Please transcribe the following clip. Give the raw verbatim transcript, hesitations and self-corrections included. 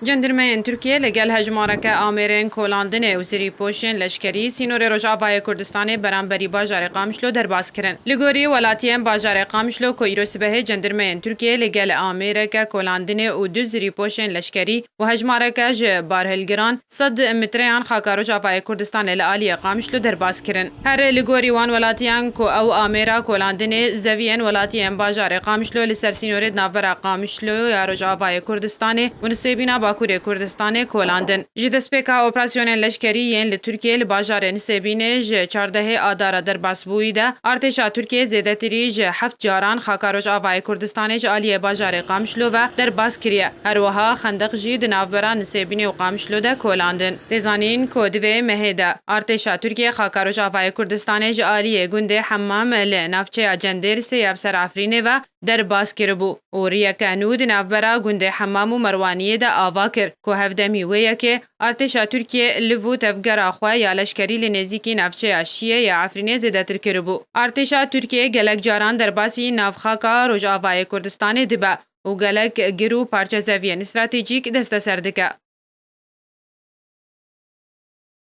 Cendirmeyên Tirkiyê li gel hejmareke amêrên kolandinê û zirîpoşên leşkerî sînorê Rojavayê Kurdistanê beramberî bajarê Qamişlo derbas kirin. Li gorî welatiyên bajarê Qamişlo ku îro sibehê cendirmeyên Tirkiyê li gel amêreke kolandinê û du zirîpoşên leşkerî û hejmareke ji barhilgiran sed metreyan xaka Rojavayê Kurdistanê li aliyê Qamişlo derbas kirin. Her li gorî wan welatiyan ku ew amêra kolandinê zeviyên welatiyên bajarê Qamişlo li ser sînorê di navbera Qamişlo ya Rojavayê Kurdistanê û Nisêbîna Bakurê Kurdistanê kolandin. Ji destpêka operasyonên leşkerî yên li Tirkiyê li bajarê Nisêbînê ji çardehê Adara derbasbûyî de artêşa Tirkiyê zêdetirî ji heft caran xaka Rojavayê Kurdistanê ji aliyê bajarê Qamişlo ve derbas kiriye. Her wiha xendeq jî di navbera Nisêbînê û Qamişlo de kolandin. Tê zanîn ku di vê mehê de artêşa Tirkiyê xaka Rojavayê Kurdistanê ji aliyê gundê Hemam li navçeya Cendêrsê ya bi ser Efrînê ve derbas kiribû û riyeke nû di navbera gundê Hemam û Merwaniyê de ava kir ku hevdemî wê yekê artêşa Tirkiyê liv û tevgera xwe ya leşkerî li nêzîkî navçeya Şiyê ya Efrînê zêdetir kiribû. Artêşa Tirkiyê gelek caran derbasî navxaka Rojavayê Kurdistanê dibe û gelek gir û parçezeviyên stratejîk desteser dike.